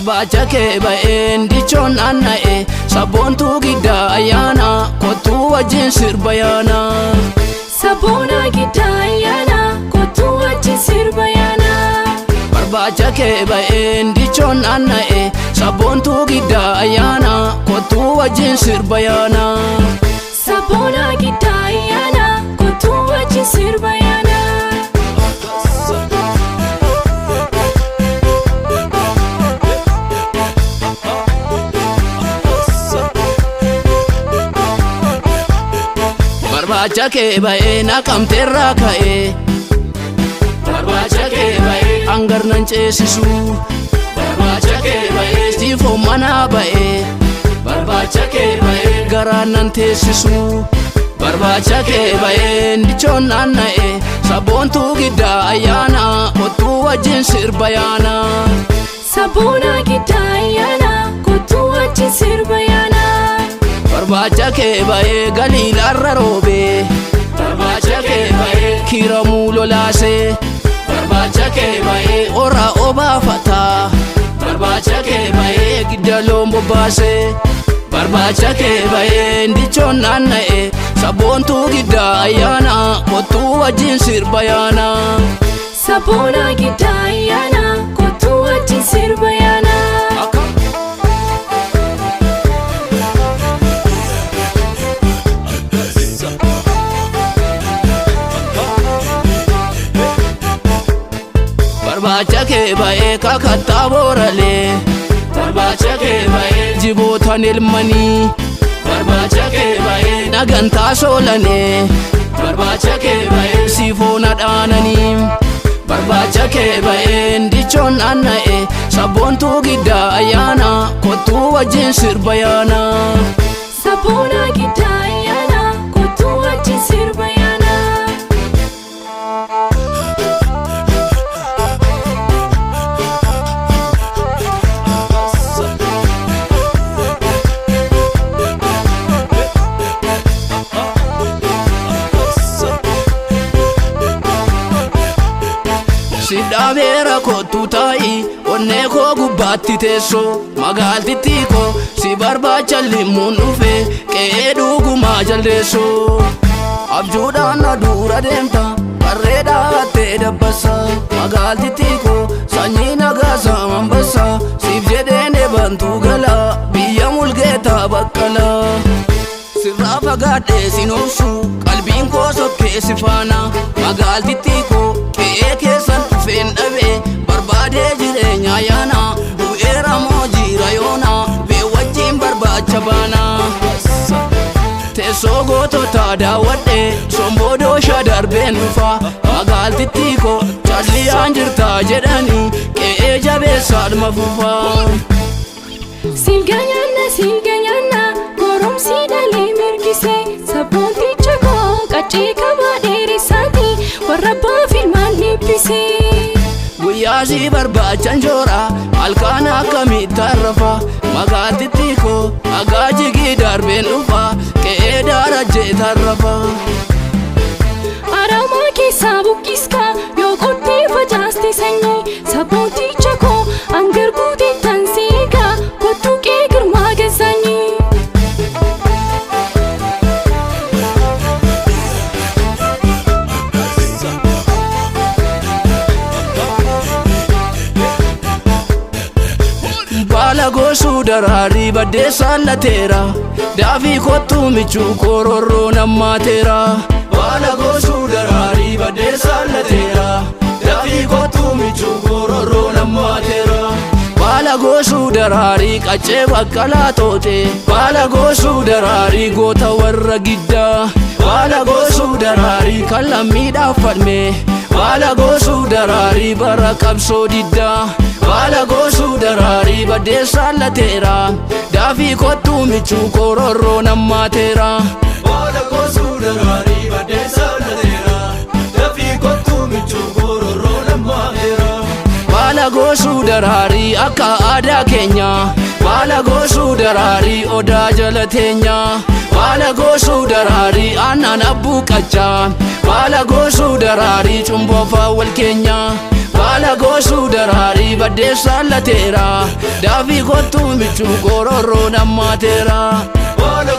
Barbaacha kee ba'een dichoon naanna'e, sabboontuu giddaa ayyaana, kottuu wajjin sirba yaana. Sabboona giddaa ayyaana, kottuu wajjin sirba yaana. Barbaacha kee ba'een dichoon naanna'e, sabboontuu giddaa ayyaana, kottuu wajjin sirba yaana. Sabboona giddaa ayyaana, kottuu wajjin sirba yaana. Barbaacha kee ba'ee naqamteerraa ka'ee. Barbaacha kee ba'ee hangarnan ceesisu. Barbaacha kee ba'ee siifoo manaa ba'ee. Barbaacha kee ba'ee garaan nan teessisu. Barbaacha kee ba'ee dichoon naanna'e, sabboontuu giddaa ayyaana, kottuu wajjin sirba yaana. Sabboona giddaa ayyaana, kottuu wajjin sirba yaana. Barbaacha kee ba'ee galiilaarra roobee. Barbaacha kee ba'ee kiiramuu lolaasee. Barbaacha kee ba'ee oraa obaafataa. Barbaacha kee ba'ee gidda loon bobbaasee. Barbaacha kee ba'ee dichoon naanna'e, sabboontuu giddaa ayyaana, kottuu wajjin sirba yaana. Sabboona giddaa ayyaana, kottuu wajjin sirba yaana. Barbaacha kee ba'ee kakattaa booralee. Barbaacha kee ba'ee jibootan elmanii. Barbaacha kee ba'ee nagantaa soolanee. Barbaacha kee ba'ee siifoona dhaananii. Barbaacha kee ba'ee dichoon naanna'e, sabboontuu giddaa ayyaana, kottuu wajjin sirba yaana. Sabboona giddaa ayyaana, kottuu wajjin sirba yaana. Si dhaabeera kottuu taa'i onnee koo gubbaatti teessoo, magaaltittii koo si barbaacha limmuun dhufe qe'ee dhugumaa jaldeessoo. Abjuudhaan na dura deemta qarree dhaattee dabbassa, magaaltittii koo sanyii nagaasaa mambassa, siif jedheen ebantuu gala biyya mulgeetaa baqqala. Sirraa fagaadhee sin obsu, qalbiin koo sokkee si faana, magaaltittii koo qe'ee keessan dhufeen dhabe barbaadee jireenya yaana, bu'eera moo jira yoona bee wajjin barbaacha baana. Teessoo goototaa daawwadhe somboodoo darbeen dhufa, magaaltittii koo calliyaan jirtaa jedhanii qe'ee jabeessaadhuma fufa. Silga nyaanna, silga nyaanna, goromsi dhalee mirgise, sabboonticha koo qaccee kabaa dheeressaati warra abbaa filmaan dhibbise. Guyyaa si barbaachan joora halkan akkamitti arrafa, magaaltittii koo dhagaa jigii darbeen dhufa qe'ee daarajjee tarrafa. Aramaa keessaa buqqiska yoo qottee facaaste sanyii, sabboonticha koo hangar guuteettan seegaa kottuu qe'ee girmaa gazaanyii. Baala goosuu daraarii baddeessaan lateera, daafii kottuu michuu kororroo nammaateera. Baala goosuu daraarii baddeessaan lateera, daafii kottuu michuu kororroo nammaateera. Baala goosuu daraarii qaccee baqqalaa toote, baala goosuu daraarii goota warra giddaa, baala goosuu daraarii kan lammiidhaaf falme, baala goosuu daraarii bara qabsoo diddaa, baala goosuu daraarii baddeessaan lateera, daafii kottuu michuu kororroo nammaateera. Baala goosuu daraarii baddeessaan lateera, dafii kottuu michuu kororroo nammaateera. Baala goosuu daraarii akka aadaa keenya, baala goosuu daraarii odaa jala teenya, baala goosuu daraarii aannan abbuu qachaa, baala goosuu daraarii cumboofaa wal keenya, baala Baala goosuu daraarii baddeessaan lateera. Daafii kottuu michuu gororroo nammaateera. Baala